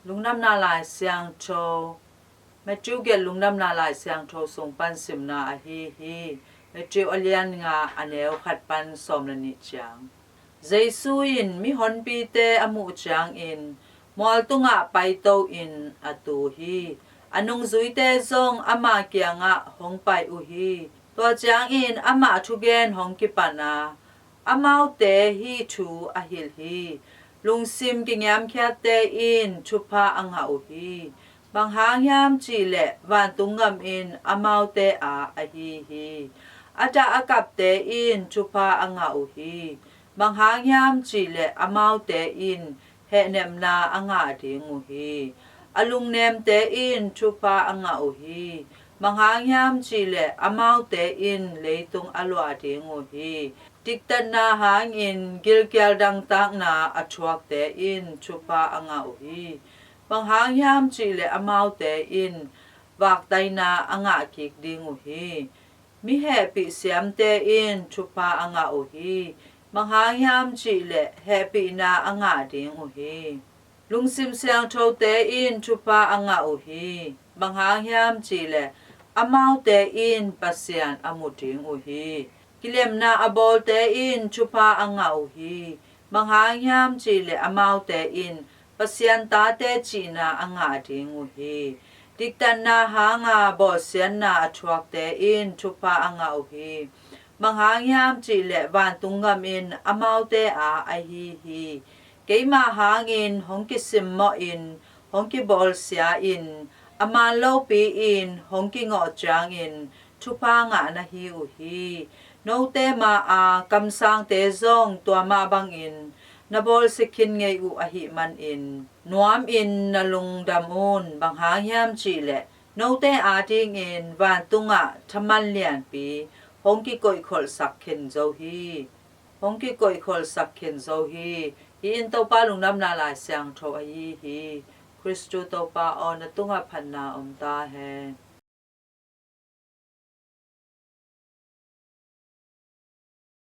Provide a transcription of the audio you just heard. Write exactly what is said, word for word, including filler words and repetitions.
Lungdamna Lai Siangtho, Matthew gelh Lungdamna Lai Siangtho sung pan simna ahi hi. Matthew a lian nga, a neu khat pan sawm le nih ciang. Jesu in mihonpite a muh ciangin mual tungah paito in a tu hi. A nungzuite zong ama kiangah hong pai uh hi. Tua ciangin amah thugen hong kipan a, amaute hih thu a hilh hi. Lungsim kingiamkhiatte in thupha a ngah uh hi. Bang hang hiam cih leh vantung gam in amaute aa ahi hi. A dah a kapte in thupha a ngah uh hi. Bang hang hiam cih leh amaute in hehnepna a ngah ding uh hi. A lungnemte in thupha a ngah uh hi. Bang hang hiam cih leh amaute in leitung a luah ding uh hi. Diktatna hangin gilkial dangtakna a thuakte in thupha a ngah uh hi. Bang hang hiam cih leh amaute in vaktaina a ngah kik ding uh hi. Mi hehpih siamte in thupha a ngah uh hi. Bang hang hiam cih leh hehpihna a ngah ding uh hi. Lungsim siangthote in thupha a ngah uh hi. Bang hang hiam cih leh amaute in Pasian a mu ding uh hi. Kilemna a bawlte in thupha a ngah uh hi. Bang hang hiam cih leh amaute in Pasian tate cihna a ngah ding uh hi. Diktatna hanga bawlsiatna a thuakte in thupha a ngah uh hi. Bang hang hiam cih leh vantung gam in amaute aa ahi hi. Keima hangin hong kisimmawhin, hong kibawlsia-in, a man lopi-in hong kingawh ciangin thupha ngah na hi uh hi. Note ma-a kamsangte zong tua mah bangin na bawlsia khin ngei uh ahih manin nuamin na lungdam un. Bang hang hiam cih leh note adingin vantungah thaman lianpi hong kikoihkholhsak khin zo hi. Hong kikoihkholhsak khin zo hi. Hih in Topa Lungdamna Lai Siangtho ahi hi. Khristu Topa aw, na tungah phatna om ta hen.